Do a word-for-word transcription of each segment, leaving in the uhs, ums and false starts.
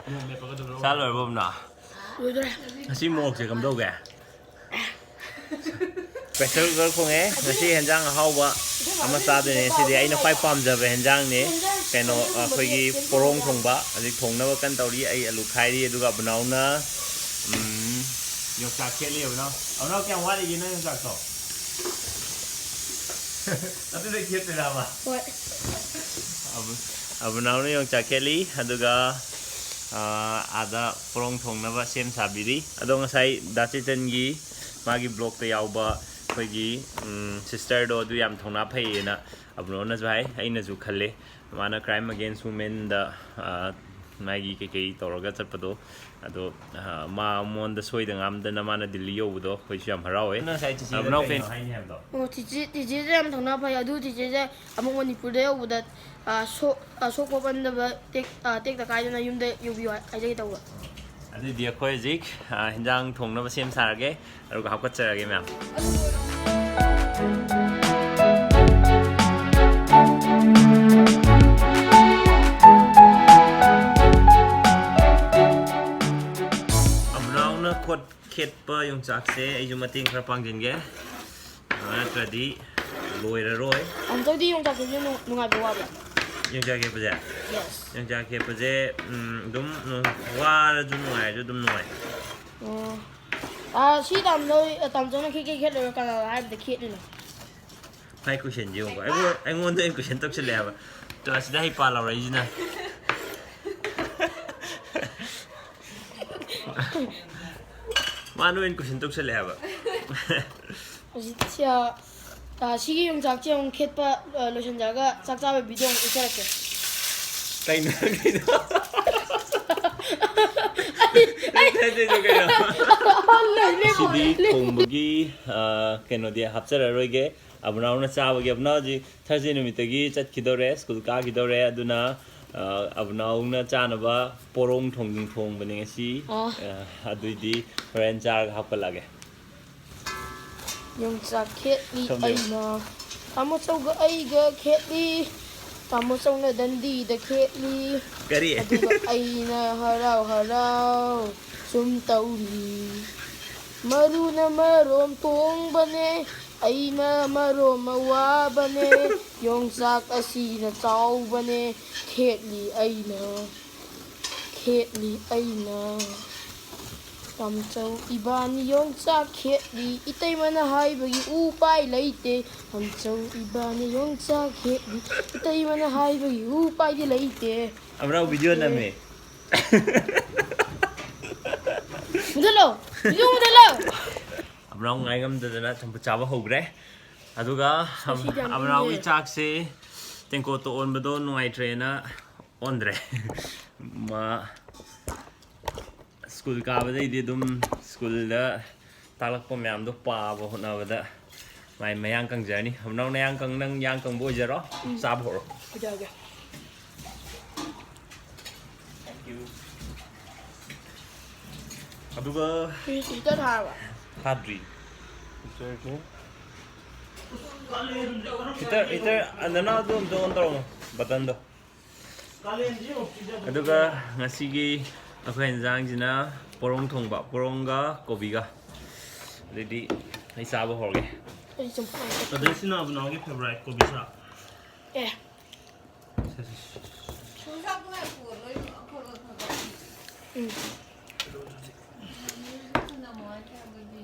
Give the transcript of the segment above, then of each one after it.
ꯆꯥ ꯂꯣꯏꯔꯕꯣ, ꯑꯕꯨꯅꯥꯎ? ꯂꯣꯏꯗꯣꯔꯦ꯫ ꯉꯁꯤ ꯃꯣꯔꯣꯛꯁꯦ ꯀꯝꯗꯧꯒꯦ? Pressure cooker ꯈꯣꯡꯉꯦ꯫ ꯉꯁꯤ ꯍꯦꯟꯖꯥꯡ ꯑꯍꯥꯎꯕ ꯑꯃ ꯆꯥꯗꯣꯏꯅꯦ꯫ ꯁꯤꯗꯤ ꯑꯩꯅ ꯈ꯭ꯋꯥꯏ ꯄꯥꯝꯖꯕ ꯍꯦꯟꯖꯥꯡꯅꯤ꯫ ꯀꯩꯅꯣ, ꯑꯩꯈꯣꯏꯒꯤ ꯄꯣꯔꯣꯡ ꯊꯣꯡꯕ ꯍꯧꯖꯤꯛ ꯊꯣꯡꯅꯕ ꯀꯟꯅ ꯇꯧꯔꯤ꯫ ꯑꯩ ꯑꯂꯨ ꯈꯥꯏꯔꯤ, ꯑꯗꯨꯒ ꯑꯕꯨꯅꯥꯎꯅ, ꯎꯝ, ꯌꯣꯡꯆꯥꯛ ꯈꯦꯠꯂꯤ꯫ ꯑꯕꯨꯅꯥꯎ, ꯑꯕꯨꯅꯥꯎ, ꯀꯌꯥꯝ ꯋꯥꯠꯂꯤꯒꯦ ꯅꯪ ꯌꯣꯡꯆꯥꯛꯇꯣ? ꯑꯗꯨꯗ ꯈꯦꯠꯇꯣꯏꯔꯕ? ꯍꯣꯏ꯫ ꯑꯕꯨ-, ꯑꯕꯨꯅꯥꯎꯅ ꯌꯣꯡꯆꯥꯛ ꯈꯦꯠꯂꯤ, ꯑꯗꯨꯒ, ꯑꯥ, ꯑꯥꯗ ꯄꯣꯔꯣꯡ ꯊꯣꯡꯅꯕ ꯁꯦꯝ ꯁꯥꯕꯤꯔꯤ꯫ ꯑꯗꯣ ꯉꯁꯥꯏ ꯗꯥ ꯆꯦꯇꯟꯒꯤ ꯃꯥꯒꯤ vlogꯇ ꯌꯥꯎꯕ ꯑꯩꯈꯣꯏꯒꯤ, ꯎꯝ, sisterꯗꯣ, ꯑꯗꯨ ꯌꯥꯝ ꯊꯧꯅꯥ ꯐꯩꯌꯦꯅ ꯑꯕꯨꯅꯥꯎꯅꯁꯨ ꯍꯥꯏ, ꯑꯩꯅꯁꯨ ꯈꯜꯂꯦ꯫ ꯃꯥꯅ Crime Against Womenꯗ, ꯑꯥ, ꯃꯥꯒꯤ ꯀꯩꯀꯩ ꯇꯧꯔꯒ ꯆꯠꯄꯗꯣ, ꯑꯗꯣ, ꯑꯥ, ꯃꯥ, ꯃꯉꯣꯟꯗ ꯁꯣꯏꯗ ꯉꯥꯝꯗꯅ ꯃꯥꯅ ꯗꯤꯜꯂꯤ ꯌꯧꯕꯗꯣ ꯑꯩꯈꯣꯏꯁꯨ ꯌꯥꯝ ꯍꯔꯥꯎꯋꯦ꯫ ꯅꯪ ꯉꯁꯥꯏ ꯆꯤꯆꯦꯗ ꯑꯕꯨꯅꯥꯎ ꯀꯩꯅꯣ ꯐꯦꯟ- ꯍꯥꯏꯅꯤ ꯍꯥꯏꯕꯗꯣ? ꯑꯣ, ꯆꯤꯆꯦ, ꯆꯤꯆꯦꯁꯦ ꯌꯥꯝ ꯊꯧꯅꯥ ꯐꯩ꯫ ꯑꯗꯨ ꯆꯤꯆꯦꯁꯦ ꯑꯃꯨꯛ ꯃꯅꯤꯄꯨꯔꯗ ꯌꯧꯕꯗ, ꯑꯥ, ꯁꯣꯛ-, ꯑꯥ, ꯁꯣꯛꯄ ꯄꯟꯗꯕ ꯇꯦꯛ-, ꯑꯥ, ꯇꯦꯛꯇ ꯀꯥꯏꯗꯅ ꯌꯨꯝꯗ ꯌꯧꯕꯤꯌꯨ ꯍꯥꯏ-, ꯍꯥꯏꯖꯒꯦ ꯇꯧꯕ꯫ ꯑꯗꯨꯗꯤ ꯑꯩꯈꯣꯏ ꯍꯧꯖꯤꯛ, ꯑꯥ, ꯍꯤꯟꯖꯥꯡ ꯊꯣꯡꯅꯕ ꯁꯦꯝ ꯁꯥꯔꯒꯦ, ꯑꯗꯨꯒ ꯍꯥꯞꯀꯠꯆꯔꯒꯦ ꯃꯌꯥꯝ꯫ ꯑꯕꯨꯅꯥꯎꯅ ꯈꯣꯠ ꯈꯦꯠꯄ ꯌꯣꯡꯆꯥꯛꯁꯦ ꯑꯩꯁꯨ ꯃꯇꯦꯡ ꯈꯔ ꯄꯥꯡꯁꯤꯟꯒꯦ, ꯑꯗꯨ ꯅꯠꯇ꯭ꯔꯗꯤ ꯂꯣꯏꯔꯔꯣꯏ꯫ ꯑꯃꯨꯛꯇꯪꯗꯤ ꯌꯣꯡꯆꯥꯛ ꯈꯦꯠꯄꯁꯦ ꯅꯨꯡ-, ꯅꯨꯡꯉꯥꯏꯕ꯭ꯔꯣ, ꯋꯥꯕ꯭ꯔꯣ? ꯌꯣꯡꯆꯥꯛ ꯈꯦꯠꯄꯁꯦ? Yes. ꯌꯣꯡꯆꯥꯛ ꯈꯦꯠꯄꯁꯦ, ꯎꯝ, ꯑꯗꯨꯝ ꯅꯨꯡ-, ꯋꯥꯔꯁꯨ ꯅꯨꯡꯉꯥꯏꯔꯁꯨ ꯑꯗꯨꯝ ꯅꯨꯡꯉꯥꯏ꯫ ꯑꯣ꯫ ꯑꯥ, ꯁꯤ ꯇꯥꯝꯗꯣ, ꯇꯥꯝꯆꯧꯅ ꯈꯦꯠꯀꯦ ꯈꯦꯠꯂꯣꯏꯔꯣ ꯀꯅꯥꯅ ꯍꯥꯏꯕꯗ ꯈꯦꯠꯂꯤꯅꯣ? ꯃꯥꯏ ꯀꯣꯏꯁꯟꯁꯦ ꯌꯦꯡꯉꯨꯀꯣ꯫ ꯑꯩꯉꯣꯟ-, ꯑꯩꯉꯣꯟꯗ ꯑꯣꯏꯅ ꯀꯣꯏꯁꯟ ꯇꯧꯁꯜꯂꯛꯑꯦ ꯍꯥꯏꯕ꯫ ꯇꯣ, ꯑꯁꯤꯗ ꯍꯩꯄꯥ ꯂꯥꯎꯔꯛꯏꯁꯤꯅ꯫ ꯃꯥꯅ ꯑꯣꯏꯅ ꯀꯣꯏꯁꯟ ꯇꯧꯁꯜꯂꯛꯑꯦ ꯍꯥꯏꯕ꯫ ꯍꯧꯖꯤꯛꯁꯦ, ꯑꯥ, ꯁꯤꯒꯤ ꯌꯣꯡꯆꯥꯛꯁꯦ ꯑꯃꯨꯛ ꯈꯦꯠꯄ, ꯑꯥ, ꯂꯣꯏꯁꯤꯟꯖꯔꯒ ꯆꯥꯛ ꯆꯥꯕꯒꯤ video ꯑꯃꯨꯛ ꯎꯠꯆꯔꯛꯀꯦ꯫ ꯀꯩꯅꯣ, ꯀꯩꯅꯣ? ꯅꯪ ꯊꯥꯖꯩꯗꯣ ꯀꯩꯅꯣ? ꯁꯤꯗꯤ ꯊꯣꯡꯕꯒꯤ, ꯑ, ꯀꯩꯅꯣꯗꯤ ꯍꯥꯞꯆꯔꯔꯣꯏꯒꯦ꯫ ꯑꯕꯨꯅꯥꯎꯅ ꯆꯥꯕꯒꯤ, ꯑꯕꯨꯅꯥꯎ ꯍꯧꯖꯤꯛ Thursday ꯅꯨꯃꯤꯠꯇꯒꯤ ꯆꯠꯈꯤꯗꯧꯔꯦ, school ꯀꯥꯈꯤꯗꯧꯔꯦ꯫ ꯑꯗꯨꯅ, ꯑ, ꯑꯕꯨꯅꯥꯎꯅ ꯆꯥꯅꯕ ꯄꯣꯔꯣꯡ ꯊꯣꯡ-, ꯊꯣꯡꯕꯅꯦ ꯉꯁꯤ꯫ ꯑꯣ꯫ ꯑ, ꯑꯗꯨꯏꯗꯤ ꯍꯣꯔꯦꯟ ꯆꯥꯔꯒ ꯍꯥꯞꯀꯠꯂꯛꯑꯒꯦ꯫ ꯌꯣꯡꯆꯥꯛ ꯈꯦꯠꯂꯤ ꯁꯣꯝꯗ ꯌꯦꯡꯉꯣ꯫ ꯑꯩꯅ, ꯇꯥꯃꯣ ꯆꯧꯒ ꯑꯩꯒ ꯈꯦꯠꯂꯤ꯫ ꯇꯥꯃꯣ ꯆꯧꯅ ꯗꯟꯗꯤꯗ ꯈꯦꯠꯂꯤ꯫ ꯀꯔꯤ? ꯑꯗꯨꯒ ꯑꯩꯅ ꯍꯔꯥꯎ ꯍꯔꯥꯎ ꯁꯨꯝ ꯇꯧꯔꯤ꯫ ꯃꯔꯨꯅ ꯃꯔꯣꯝ ꯇꯣꯡꯕꯅꯦ, ꯑꯩꯅ ꯃꯔꯣꯝ ꯋꯥꯕꯅꯦ, ꯌꯣꯡꯆꯥꯛ ꯑꯁꯤꯅ ꯆꯥꯎꯕꯅꯦ, ꯈꯦꯠꯂꯤ ꯑꯩꯅ, ꯈꯦꯠꯂꯤ ꯑꯩꯅ꯫ ꯇꯥꯃꯣꯆꯧ ꯏꯕꯥꯅꯤ ꯌꯣꯡꯆꯥꯛ ꯈꯦꯠꯂꯤ, ꯏꯇꯩꯃꯅ ꯍꯥꯏꯕꯒꯤ ꯎꯄꯥꯏ ꯂꯩꯇꯦ꯫ ꯇꯥꯃꯣꯆꯧ ꯏꯕꯥꯅꯤ ꯌꯣꯡꯆꯥꯛ ꯈꯦꯠꯂꯤ, ꯏꯇꯩꯃꯅ ꯍꯥꯏꯕꯒꯤ ꯎꯄꯥꯏꯗꯤ ꯂꯩꯇꯦ꯫ ꯑꯃꯔꯥꯎ ꯚꯤꯗꯤꯑꯣ ꯅꯝꯃꯦ꯫ ꯃꯨꯊꯠꯂꯣ, ꯚꯤꯗꯤꯑꯣ ꯃꯨꯊꯠꯂꯣ꯫ ꯑꯃꯔꯥꯎ ꯉꯥꯏ ꯉꯝꯗꯗꯅ ꯆꯝꯐꯨꯠ ꯆꯥꯕ ꯍꯧꯈ꯭ꯔꯦ꯫ ꯑꯗꯨꯒ ꯉꯁꯤꯗꯤ ꯌꯥꯝ ꯑꯃꯔꯥꯎꯒꯤ ꯏꯪꯉꯦ꯫ ꯆꯥꯛꯁꯦ ꯇꯦꯡꯀꯣꯠꯇ ꯑꯣꯟꯕꯗꯣ ꯅꯨꯡꯉꯥꯏꯇ꯭ꯔꯦꯅ ꯑꯣꯟꯗ꯭ꯔꯦ꯫ ꯃꯥ ꯁ꯭ꯀꯨꯜ ꯀꯥꯕꯗꯩꯗꯤ ꯑꯗꯨꯝ ꯁ꯭ꯀꯨꯜꯗ ꯇꯥꯛꯂꯛꯄ ꯃꯌꯥꯝꯗꯣ ꯄꯥꯕ ꯍꯣꯠꯅꯕꯗ ꯃꯥꯏ ꯃꯌꯥꯡ ꯀꯪꯖꯔꯅꯤ꯫ ꯑꯃꯔꯥꯎ ꯅꯌꯥꯡ ꯀꯪ-, ꯅꯪ ꯌꯥꯡ ꯀꯪꯕ ꯑꯣꯏꯖꯔꯣ꯫ ꯆꯥꯕ ꯍꯧꯔꯣ꯫ ꯀꯩꯗꯧꯔꯒꯦ? ꯑꯗꯨꯒ ꯍꯤꯇꯔ ꯊꯥꯔꯕ? ꯊꯥꯗ꯭ꯔꯤ꯫ ꯍꯤꯇꯔ, ꯍꯤꯇꯔ, ꯅꯅꯥꯎ ꯑꯗꯨ ꯑꯝꯇ ꯑꯣꯟ ꯇꯧꯔꯝꯃꯣ, ꯕꯇꯟꯗꯣ꯫ ꯑꯗꯨꯒ ꯉꯁꯤꯒꯤ ꯑꯩꯈꯣꯏ ꯏꯟꯖꯥꯡꯁꯤꯅ ꯄꯣꯔꯣꯡ ꯊꯣꯡꯕ, ꯄꯣꯔꯣꯡꯒ ꯀꯣꯕꯤꯒ꯫ ꯑꯗꯨꯗꯤ ꯑꯩ ꯆꯥꯕ ꯍꯧꯔꯒꯦ꯫ ꯑꯩ ꯆꯝꯐꯨꯠ ꯑꯃ ꯇꯧꯒꯦ꯫ ꯑꯗꯩ ꯁꯤꯅ ꯑꯕꯨꯅꯥꯎꯒꯤ ꯐꯦꯚꯣꯔꯥꯏꯠ ꯀꯣꯕꯤ ꯁꯥꯛ꯫ ꯑꯦ, ꯁꯨꯡꯁꯥ ꯄꯨꯡꯁꯥ ꯄꯨꯔ ꯂꯣꯏ ꯑꯐꯕ ꯑꯐꯕ ꯎꯝ꯫ ꯊꯝꯅꯃꯣ ꯍꯥꯏꯇꯥꯔꯒꯗꯤ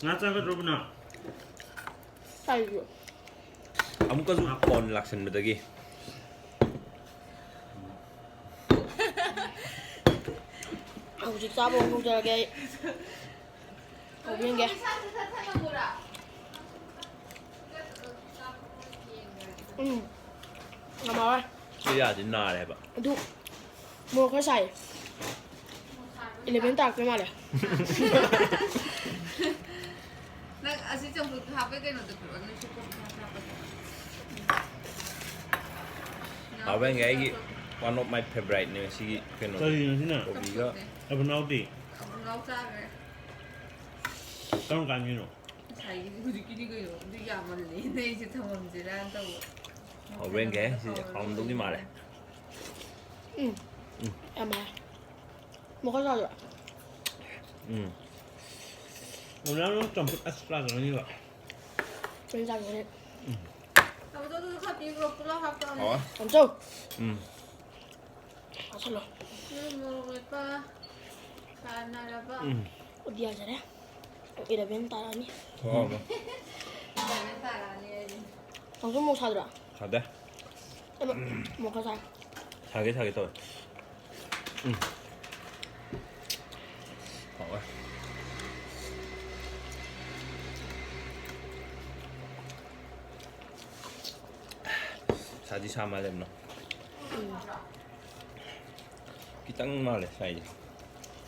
ꯉꯥ ꯆꯥꯒꯗ꯭ꯔꯣ ꯑꯕꯨꯅꯥꯎ? ꯆꯥꯏꯌꯣ꯫ ꯑꯃꯨꯛꯀꯁꯨ ꯐꯣꯟ ꯂꯥꯛꯁꯟꯕꯗꯒꯤ꯫ ꯍꯧꯖꯤꯛ ꯆꯥꯕ ꯑꯃꯨꯛ ꯍꯧꯖꯔꯒꯦ ꯑꯩ꯫ ꯍꯧꯕꯤꯔꯝꯒꯦ꯫ ꯎꯝ꯫ ꯉꯝꯃꯔꯣꯏ꯫ ꯁꯤ ꯌꯥꯗꯤ ꯅꯥꯔꯦꯕ꯫ ꯑꯗꯨ ꯃꯣꯔꯣꯛ ꯈꯔ ꯁꯥꯏ꯫ ꯏꯂꯦꯚꯦꯟ ꯇꯥꯔꯛꯄꯩ ꯃꯥꯜꯂꯦ꯫ ꯅꯪ ꯑꯁꯤ ꯆꯝꯐꯨꯠ ꯍꯥꯞꯄꯦ ꯀꯩꯅꯣꯗ ꯄꯨꯔꯛꯑꯣ, ꯅꯣꯏ ꯁꯤ ꯀꯣꯕꯤ ꯍꯥꯞꯄꯦ꯫ ꯍꯥꯎꯕꯦꯟꯒꯤ ꯑꯩꯒꯤ one of my favouriteꯅꯦ ꯉꯁꯤꯒꯤ ꯀꯩꯅꯣ꯫ ꯀꯔꯤꯅꯣ ꯁꯤꯅ? ꯀꯣꯕꯤꯒ꯫ ꯑꯕꯨꯅꯥꯎꯗꯤ ꯑꯕꯨꯡꯅꯥꯎ ꯆꯥꯈ꯭ꯔꯦ꯫ ꯀꯔꯝ ꯀꯥꯟꯒꯤꯅꯣ? ꯉꯁꯥꯏꯒꯤ ꯍꯧꯖꯤꯛꯀꯤꯗꯤ ꯀꯩꯅꯣ? ꯑꯗꯨ ꯌꯥꯝꯃꯜꯂꯦꯅ ꯑꯩꯁꯦ ꯊꯝꯃꯝꯁꯤꯔꯥꯅ ꯇꯧꯕ꯫ ꯍꯣꯔꯦꯟꯒꯤ ꯁꯤꯁꯦ ꯍꯥꯎꯔꯝꯗꯧꯗꯤ ꯃꯥꯜꯂꯦ꯫ ꯎꯝ꯫ ꯌꯥꯝ ꯍꯥꯎꯋꯦ꯫ ꯃꯈꯜ ꯆꯥꯗ꯭ꯔꯣ? ꯎꯝ꯫ ꯅꯪ ꯆꯝꯐꯨꯠ ꯑꯁ ꯆꯥꯗ꯭ꯔꯅꯤꯕ꯫ ꯀꯩ ꯆꯥꯗ꯭ꯔꯣ? ꯑꯕꯗꯣ ꯑꯗꯨꯁꯨ ꯈꯔ ꯄꯤꯈ꯭ꯔꯣ ꯄꯨꯂꯞ ꯍꯥꯞꯇꯕꯅꯦ꯫ ꯍꯥꯎꯋꯦ꯫ ꯌꯥꯝ ꯆꯥꯎ꯫ ꯎꯝ꯫ ꯆꯥꯁꯜꯂꯣ꯫ ꯎꯝ, ꯃꯣꯔꯣꯛ ꯃꯦꯠꯄ ꯁꯥꯟꯅꯔꯕ꯫ ꯎꯝ꯫ ꯎꯗꯤ ꯌꯥꯖꯔꯦ꯫ ꯏꯂꯚꯦꯟ ꯇꯥꯔꯛꯑꯅꯤ꯫ ꯍꯥꯎꯋꯦ꯫ ꯏꯂꯚꯦꯟ ꯇꯥꯔꯛꯑꯅꯤ ꯑꯩꯗꯤ꯫ ꯅꯪꯁꯨ ꯃꯣꯔꯣꯛ ꯁꯥꯗ꯭ꯔꯣ? ꯁꯥꯗꯦ꯫ ꯑꯗꯣ ꯃꯣꯔꯣꯛ ꯈꯔ ꯁꯥꯏ꯫ ꯁꯥꯒꯦ ꯁꯥꯒꯦ ꯇꯧꯋꯦ꯫ ꯎꯝ꯫ ꯍꯥꯎꯋꯦ꯫ ꯁꯥꯗꯤ ꯁꯥ ꯃꯥꯜꯂꯦ ꯌꯥꯝꯅ꯫ ꯈꯤꯇꯪ ꯃꯥꯜꯂꯦ ꯁꯥꯏꯁꯦ꯫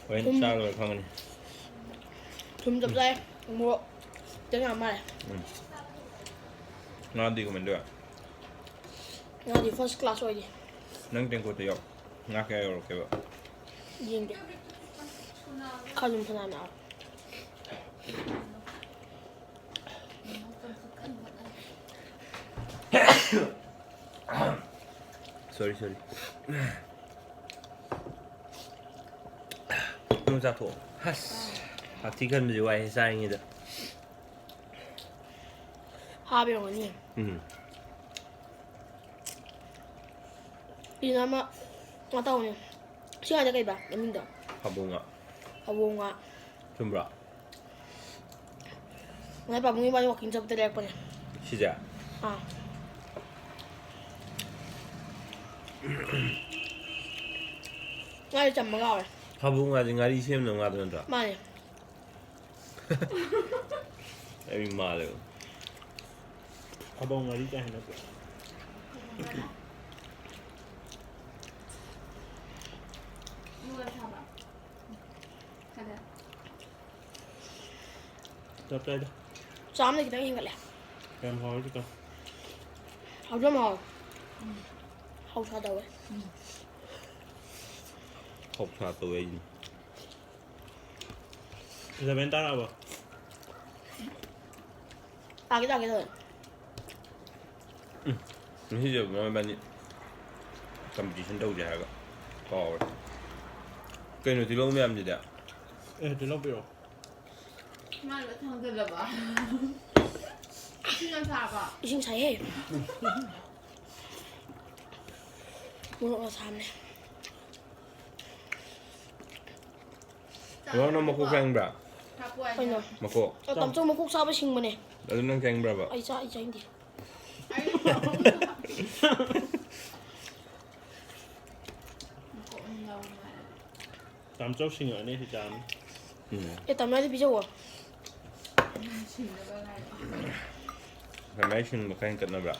ꯍꯣꯔꯦꯟ ꯊꯨꯝ꯫ ꯆꯥ ꯂꯣꯏꯔ ꯈꯪꯒꯅꯤ꯫ ꯊꯨꯝ ꯆꯞ ꯆꯥꯏ꯫ ꯃꯣꯔꯣꯛ ꯈꯤꯇꯪ ꯌꯥꯝ ꯃꯥꯜꯂꯦ꯫ ꯎꯝ꯫ ꯉꯥꯗꯤ ꯀꯃꯥꯏꯅ ꯇꯧꯋꯦ? ꯉꯥꯗꯤ ꯐꯥꯔꯁ ꯀ꯭ꯂꯥꯁ ꯑꯣꯏꯔꯤ꯫ ꯅꯪ ꯇꯦꯡꯀꯣꯠꯇ ꯌꯥꯎ꯫ ꯉꯥ ꯀꯌꯥ ꯌꯧꯔꯛꯀꯦꯕ? ꯌꯦꯡꯒꯦ꯫ ꯈꯔ ꯑꯗꯨꯝ ꯐꯅꯌꯥꯝ ꯌꯥꯎꯔꯦ꯫ ꯁꯣꯔꯤ ꯁꯣꯔꯤ꯫ ꯅꯪ ꯆꯥꯊꯣꯛꯑꯣ꯫ ꯍꯁ꯫ ꯍꯥꯛꯊꯤ ꯈꯟꯕꯁꯦ ꯋꯥꯏꯍꯦ ꯆꯥꯔꯤꯉꯩꯗ꯫ ꯍꯥꯞꯄ ꯌꯥꯎꯔꯝꯒꯅꯤ꯫ ꯎꯝ꯫ ꯏꯅ ꯑꯃ ꯀꯩꯅꯣ ꯇꯧꯕꯅꯦ꯫ ꯁꯤ ꯉꯥꯗ ꯀꯩꯕ ꯃꯃꯤꯡꯗꯣ? ꯐꯥꯕꯧ ꯉꯥ꯫ ꯐꯥꯕꯧ ꯉꯥ꯫ ꯆꯨꯝꯕ꯭ꯔꯣ? ꯉꯁꯥꯏ ꯄꯥꯕꯨꯡ ꯏꯕꯥꯅꯤ ꯋꯥꯀꯤꯡ ꯆꯠꯄꯗ ꯂꯩꯔꯛꯄꯅꯦ꯫ ꯁꯤꯁꯦ? ꯑꯥ꯫ ꯉꯥꯗꯤ ꯆꯝꯕꯒ ꯍꯥꯎꯋꯦ꯫ ꯐꯥꯕꯧ ꯉꯥꯁꯦ ꯉꯥꯔꯤ ꯁꯦꯝꯅꯕ ꯉꯥꯗꯣ ꯅꯠꯇ꯭ꯔꯣ? ꯃꯥꯅꯦ꯫ ꯑꯩ ꯃꯥꯜꯂꯦꯕ꯫ ꯐꯥꯕꯧ ꯉꯥꯔꯤ ꯀꯥꯏ ꯍꯥꯏꯅꯕ꯭ꯔꯣ? ꯃꯣꯔꯣꯛ ꯌꯥꯝ ꯁꯥꯕ꯭ꯔꯥ? ꯁꯥꯗꯦ꯫ ꯆꯞ ꯆꯥꯏꯗ꯫ ꯆꯥꯝꯅ ꯈꯤꯇꯪ ꯍꯦꯟꯒꯠꯂꯦ꯫ ꯌꯥꯝ ꯍꯥꯎꯋꯦ ꯆꯤꯛꯀꯟ꯫ ꯍꯥꯎꯁꯨ ꯌꯥꯝ ꯍꯥꯎꯋꯦ꯫ ꯍꯥꯎꯁꯥ ꯇꯧꯋꯦ꯫ ꯍꯥꯎꯁꯥ ꯇꯧꯋꯦ ꯑꯩꯁꯤꯅ꯫ ꯏꯂꯚꯦꯟ ꯇꯥꯔꯛꯑꯕꯣ? ꯇꯥꯒꯦ ꯇꯥꯒꯦ ꯇꯧꯋꯦ꯫ ꯉꯁꯤꯁꯦ ꯃꯣꯏꯕꯥꯅꯤ competition ꯇꯧꯁꯦ ꯍꯥꯏꯔꯒ ꯀꯥꯎꯔꯦ꯫ ꯀꯩꯅꯣ ꯇꯤꯜꯍꯧ ꯃꯌꯥꯝꯁꯤꯗꯤ? ꯑꯦ, ꯇꯤꯜꯍꯧ ꯄꯤꯔꯛꯑꯣ꯫ ꯃꯥꯅ ꯂꯣꯏ ꯊꯥꯡꯖꯜꯂꯕ? ꯏꯁꯤꯡ ꯌꯥꯝ ꯁꯥꯕ? ꯏꯁꯤꯡ ꯁꯥꯏꯍꯦ꯫ ꯃꯣꯔꯣꯛ ꯌꯥꯝ ꯁꯥꯕꯅꯦ꯫ ꯆꯥꯛ ꯅꯪ ꯃꯀꯣꯛ ꯆꯥꯅꯤꯡꯕ꯭ꯔꯥ? ꯍꯥꯞꯄꯣ ꯍꯥꯏꯅ꯫ ꯀꯩꯅꯣ? ꯃꯀꯣꯛ꯫ ꯑ, ꯇꯥꯃꯣꯆꯧ ꯃꯀꯣꯛ ꯆꯥꯕ ꯁꯤꯡꯕꯅꯦ꯫ ꯑꯗꯨ ꯅꯪ ꯆꯥꯅꯤꯡꯕ꯭ꯔꯕ? ꯑꯩ ꯆꯥ-, ꯑꯩ ꯆꯥꯅꯤꯡꯗꯦ꯫ ꯑꯩ ꯃꯀꯣꯛ ꯑꯣꯏꯅ ꯂꯧꯔꯣ ꯍꯥꯏꯔꯦ꯫ ꯇꯥꯃꯣꯆꯧ ꯁꯤꯡꯉꯛꯑꯅꯤ ꯁꯤ ꯆꯥꯔꯅꯤ꯫ ꯎꯝ꯫ ꯑꯦ, ꯇꯥꯃꯣ ꯌꯥꯏꯗ ꯄꯤꯖꯧꯋꯣ꯫ ꯁꯤꯡꯗꯕ ꯉꯥꯏꯔꯦ꯫ ꯇꯥꯃꯣ ꯌꯥꯏ ꯁꯤꯡꯕ ꯈꯔ ꯍꯦꯟꯀꯠꯅꯕ꯭ꯔꯥ?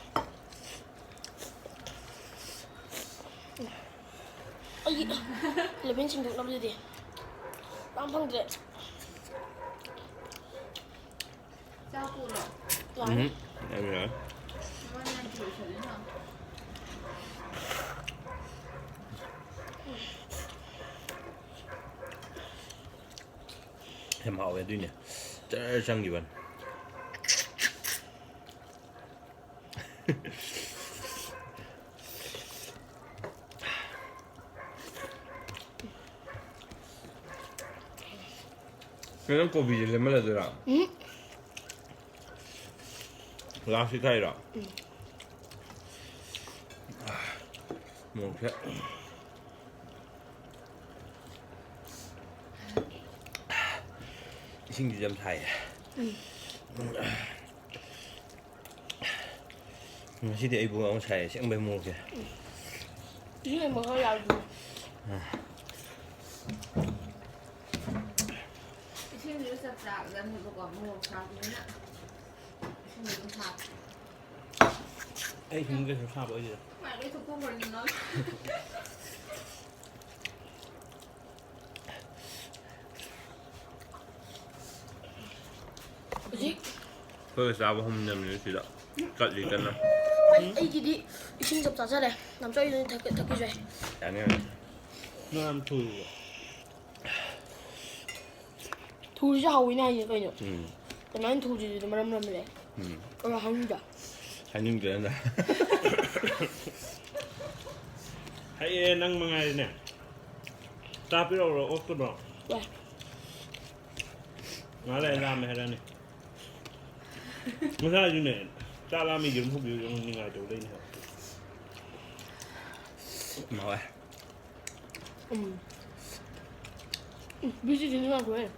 ꯑꯩꯒꯤ eleven ꯁꯤꯡꯗꯣꯛꯅꯕꯗꯨꯗꯤ ꯄꯥꯝ ꯐꯪꯗ꯭ꯔꯦ꯫ ꯆꯥꯛ ꯄꯨꯔꯣ? ꯌꯥꯔꯦ꯫ ꯎꯝ, ꯌꯥꯔꯦ, ꯌꯥꯔꯦ꯫ ꯅꯕꯥꯅꯤ ꯌꯥꯝ ꯊꯨꯅ ꯂꯣꯏꯁꯜꯂꯤꯅ꯫ ꯌꯥꯝ ꯍꯥꯎꯋꯦ ꯑꯗꯨꯏꯅꯦ꯫ ꯖꯔ ꯆꯪꯈꯤꯕꯅꯤ꯫ ꯅꯪ ꯀꯣꯕꯤꯁꯦ ꯂꯦꯝꯍꯜꯂꯗꯣꯏꯔꯥ? ꯎꯝ꯫ Last ꯊꯥꯏꯔꯣ? ꯎꯝ꯫ ꯃꯣꯔꯣꯛꯁꯦ꯫ ꯏꯁꯤꯡꯁꯤꯁꯨ ꯌꯥꯝ ꯁꯥꯏꯌꯦ꯫ ꯎꯝ꯫ ꯉꯁꯤꯗꯤ ꯑꯩꯕꯨ ꯉꯥꯎ ꯁꯥꯏ ꯑꯁꯦꯡꯕꯩ ꯃꯑꯣꯡꯁꯦ꯫ ꯏꯁꯤꯡ ꯃꯈꯥ ꯌꯥꯎꯗ꯭ꯔꯤ꯫ ꯑꯥ꯫ ꯏꯁꯤꯡꯗꯨ ꯆꯞ ꯆꯥꯒꯗꯕꯅꯦꯕꯀꯣ, ꯃꯣꯔꯣꯛ ꯁꯥꯕꯅꯤꯅ ꯏꯁꯤꯡꯗꯨ ꯑꯗꯨꯝ ꯍꯥꯞꯄꯣ꯫ ꯑꯩ ꯁꯨꯝ ꯀꯩꯁꯨ ꯁꯥꯕ ꯑꯣꯏꯗꯦꯗ꯫ ꯃꯥꯏ ꯂꯣꯏ ꯊꯣꯛꯄ ꯍꯧꯔꯅꯤ ꯅꯪ꯫ ꯍꯧꯖꯤꯛ ꯑꯩꯈꯣꯏꯒ ꯆꯥꯕ ꯍꯧꯃꯤꯟꯅꯕꯅꯦ ꯁꯤꯗ ꯀꯠꯂꯤ ꯀꯟꯅ꯫ ꯑꯩ, ꯑꯩꯒꯤꯗꯤ ꯏꯁꯤꯡ ꯆꯞ ꯆꯥꯖꯔꯦ꯫ ꯅꯝꯆꯧ ꯑꯩꯗꯨꯅ ꯊꯛꯀꯦ-, ꯊꯛꯈꯤꯁꯦ꯫ ꯌꯥꯅꯤ, ꯌꯥꯅꯤ꯫ ꯅꯪ ꯌꯥꯝ ꯊꯨꯏꯌꯦ꯫ ꯊꯨꯔꯤꯁꯦ ꯍꯥꯎꯋꯤꯅꯦ ꯍꯥꯏꯁꯦ ꯀꯩꯅꯣ? ꯎꯝ꯫ ꯀꯃꯥꯏꯅ ꯊꯨꯔꯤꯗꯨꯗꯤ ꯃꯔꯝ ꯂꯩꯔꯝꯃꯦ꯫ ꯎꯝ꯫ ꯑꯗꯣ ꯍꯥꯏꯅꯤꯡꯗ꯭ꯔꯥ? ꯍꯥꯏꯅꯤꯡꯗ꯭ꯔꯦ ꯅꯪ꯫ ꯍꯩꯌꯦ, ꯅꯪ ꯃꯉꯥꯏꯔꯦꯅꯦ꯫ ꯆꯥ ꯄꯤꯔꯛꯎꯔꯣ, ꯑꯣꯛꯇꯨꯕꯣ? ꯌꯥꯏ꯫ ꯉꯥꯏꯍꯥꯛ ꯂꯩꯔ ꯂꯥꯝꯃꯦ ꯍꯥꯏꯔꯛꯑꯅꯤ꯫ ꯉꯁꯥꯏꯁꯨꯅꯦ, ꯆꯥꯛ ꯂꯥꯝꯃꯦ, ꯌꯦꯔꯨꯝ ꯍꯧꯕꯤꯌꯨ, ꯌꯦꯔꯨꯝ ꯅꯤꯡꯉꯥꯏ ꯇꯧ ꯂꯩꯅꯦ ꯍꯥꯏꯕ꯫ ꯍꯥꯎꯋꯦ꯫ ꯎꯝ꯫ ꯎꯝ, ꯕꯤꯖꯤꯁꯨ ꯅꯨꯡꯉꯥꯏꯈ꯭ꯔꯦ꯫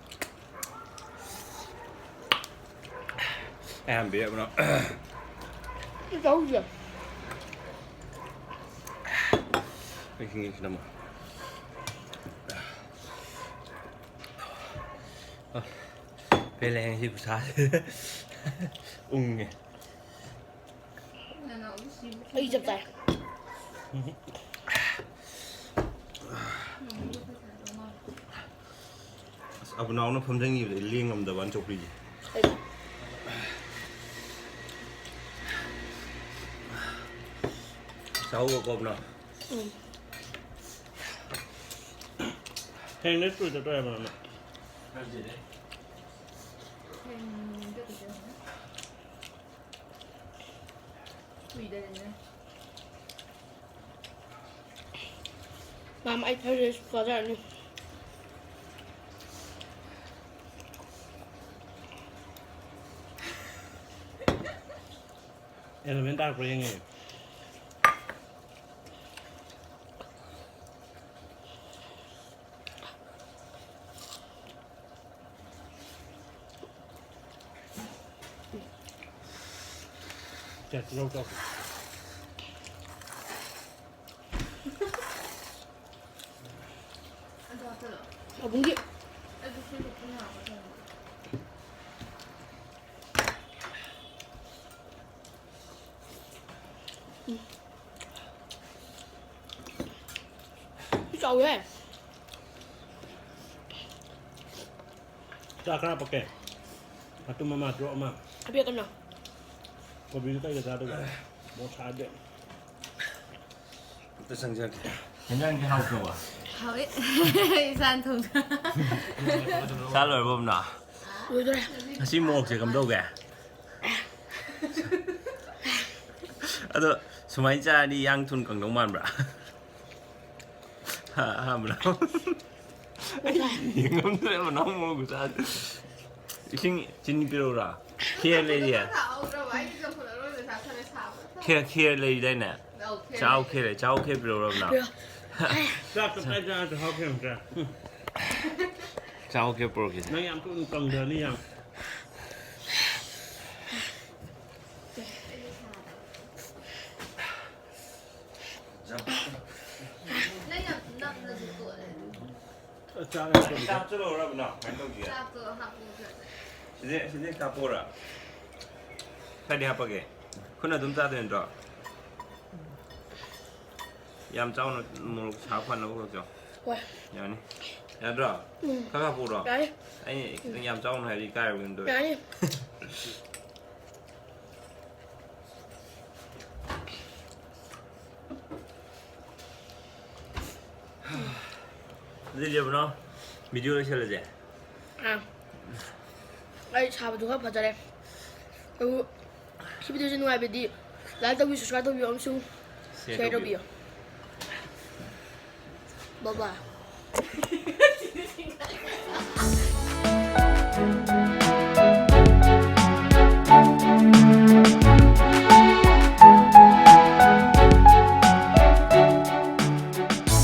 ꯑꯩ ꯍꯥꯟꯅ ꯄꯤꯔꯛꯄꯅꯣ꯫ ꯆꯥꯎꯁꯦ꯫ ꯑꯩ ꯁꯤꯡꯉꯤꯁꯤꯅ ꯑꯃꯨꯛ꯫ ꯑ, ꯄꯦꯜꯂꯦ ꯉꯁꯤ ꯈꯨꯁꯥꯁꯦ꯫ ꯎꯪꯉꯦ꯫ ꯑꯩ ꯆꯞ ꯆꯥꯏ꯫ ꯑꯁ, ꯑꯕꯨꯅꯥꯎꯅ ꯐꯝꯖꯟꯈꯤꯕꯗ ꯑꯩ ꯂꯦꯡꯉꯝꯗꯕ ꯋꯥꯅꯤ ꯆꯧꯀ꯭ꯔꯤꯁꯦ꯫ ꯑꯩ ꯆꯥꯍꯧꯕꯀꯣ ꯑꯕꯨꯅꯥꯎ꯫ ꯎꯝ꯫ ꯍꯌꯦꯡꯗꯩ ꯁ꯭ꯀꯨꯜ ꯆꯠꯇꯣꯏꯔꯕ ꯅꯪ? ꯍꯌꯦꯡ ꯆꯠꯇꯣꯏ ꯆꯠꯂꯝꯒꯅꯤ꯫ ꯀꯨꯏꯗꯔꯦꯅꯦ꯫ ꯃꯥꯝ, ꯑꯩ ꯐ꯭ꯔꯥꯏꯗ ꯔꯥꯏꯁ ꯆꯥꯖꯔꯅꯤ꯫ ꯑꯦꯂꯚꯦꯟ ꯇꯥꯔꯛꯄ꯭ꯔꯥ ꯌꯦꯡꯉꯦ꯫ ꯆꯦ, ꯇꯤꯜꯍꯧ ꯆꯥꯎ꯫ ꯑꯕꯨꯡꯒꯤ꯫ ꯎꯝ꯫ ꯆꯥꯎꯋꯦ꯫ ꯆꯥꯛ ꯈꯔ ꯍꯥꯞꯄꯛꯀꯦ꯫ ꯃꯇꯨꯝ ꯑꯃ, drop ꯑꯃ꯫ ꯍꯥꯞꯄꯤꯔꯛꯀꯅꯣ꯫ ꯀꯣꯕꯤꯗꯨ ꯀꯩꯒ ꯆꯥꯗꯣꯏꯕ? ꯃꯣꯔꯣꯛ ꯁꯥꯔꯗꯤ꯫ ꯑꯝꯇ ꯆꯪꯖꯔꯛꯀꯦ꯫ ꯍꯦꯟꯖꯥꯡꯗꯤ ꯍꯥꯎꯇ꯭ꯔꯕ? ꯍꯥꯎꯋꯦ꯫ ꯏꯁꯥꯅ ꯊꯣꯡꯖ- ꯆꯥ ꯂꯣꯏꯔꯕꯣ, ꯑꯕꯨꯅꯥꯎ? ꯂꯣꯏꯗꯣꯔꯦ꯫ ꯉꯁꯤ ꯃꯣꯔꯣꯛꯁꯦ ꯀꯝꯗꯧꯒꯦ? ꯑꯗꯣ ꯁꯨꯃꯥꯏꯅ ꯆꯥꯔꯗꯤ ꯌꯥꯡ ꯊꯨꯅ ꯀꯪꯗꯧ ꯃꯥꯟꯕ꯭ꯔꯥ? ꯍꯥ, ꯍꯥ, ꯃꯅꯥꯎ? ꯑꯩ ꯌꯦꯡꯉꯝꯗ꯭ꯔꯦ, ꯃꯅꯥꯎ ꯃꯣꯔꯣꯛ ꯈꯨꯆꯥꯁꯦ꯫ ꯏꯁꯤꯡ, ꯆꯤꯅꯤ ꯄꯤꯔꯛꯎꯔꯥ? ꯈꯦꯔ ꯂꯩꯔꯤꯌꯦ꯫ ꯈꯦꯔ, ꯈꯦꯔ ꯂꯩꯔꯤꯗꯥꯏꯅꯦ? ꯆꯥꯎ ꯈꯦꯔ, ꯆꯥꯎ ꯈꯦꯔ ꯄꯤꯔꯛꯎꯔꯕ ꯅꯪ? ꯆꯥꯛꯇꯣ ꯀꯥꯏ ꯆꯥ-, ꯆꯥꯎ ꯈꯦꯔ ꯑꯝꯇ꯫ ꯆꯥꯎ ꯈꯦꯔ ꯄꯨꯔꯛꯀꯦꯁꯦ꯫ ꯅꯪ ꯌꯥꯝ ꯊꯨꯅ ꯀꯪꯊꯅꯤ ꯌꯥꯝ꯫ ꯅꯪ ꯌꯥꯝ ꯅꯝꯅꯁꯨ ꯇꯣꯛꯑꯦ꯫ ꯆꯥꯛ ꯍꯥꯞꯆꯜꯂꯛꯎꯔꯕ ꯅꯪ? ꯀꯃꯥꯏꯅ ꯇꯧꯁꯤꯒꯦ? ꯆꯥꯛꯇꯣ ꯍꯥꯞꯄꯣ ꯈꯔ꯫ ꯁꯤꯗꯤ, ꯁꯤꯗꯤ ꯍꯥꯞꯄꯛꯎꯔꯥ? ꯈꯔꯗꯤ ꯍꯥꯞꯄꯒꯦ꯫ ꯈꯨꯠꯅ ꯑꯗꯨꯝ ꯆꯥꯗꯣꯏ ꯅꯠꯇ꯭ꯔꯣ? ꯌꯥꯝ ꯆꯥꯎꯅ ꯃꯣꯔꯣꯛ ꯁꯥꯕ ꯐꯅꯕ ꯈꯛꯇ꯫ ꯍꯣꯏ꯫ ꯌꯥꯅꯤ꯫ ꯌꯥꯗ꯭ꯔꯣ? ꯎꯝ꯫ ꯈꯔ ꯍꯥꯞꯄꯛꯎꯔꯣ? ꯌꯥꯅꯤ꯫ ꯑꯩ ꯈꯤꯇꯪ ꯌꯥꯝ ꯆꯥꯎꯅ ꯍꯥꯏꯔꯗꯤ ꯏꯀꯥꯏꯔꯕ ꯀꯩꯅꯣꯝ ꯇꯧꯋꯦ꯫ ꯌꯥꯅꯤ꯫ ꯑꯗꯨꯗꯤ ꯂꯦꯞꯄꯨꯅꯣ꯫ ꯚꯤꯗꯤꯑꯣ ꯂꯣꯏꯁꯤꯜꯂꯁꯦ꯫ ꯑꯥ꯫ ꯑꯩ ꯁꯥꯕꯗꯨ ꯈꯔ ꯐꯖꯔꯦ꯫ ꯑꯗꯨ ꯁꯤ ꯚꯤꯗꯤꯑꯣꯁꯤ ꯅꯨꯡꯉꯥꯏꯕꯗꯤ like ꯇꯧꯕꯤꯌꯨ, subscribe ꯇꯧꯕꯤꯌꯨ ꯑꯃꯁꯨꯡ share share ꯇꯧꯕꯤꯌꯨ꯫ ꯇꯧꯕꯤꯌꯨ꯫ Bye bye꯫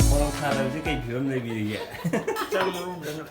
ꯃꯣꯔꯣꯛ ꯁꯥꯗꯕꯁꯤ ꯀꯩ ꯐꯤꯕꯝ ꯂꯩꯕꯤꯔꯤꯒꯦ? ꯆꯥꯛ ꯃꯔꯨꯝꯗꯅ꯫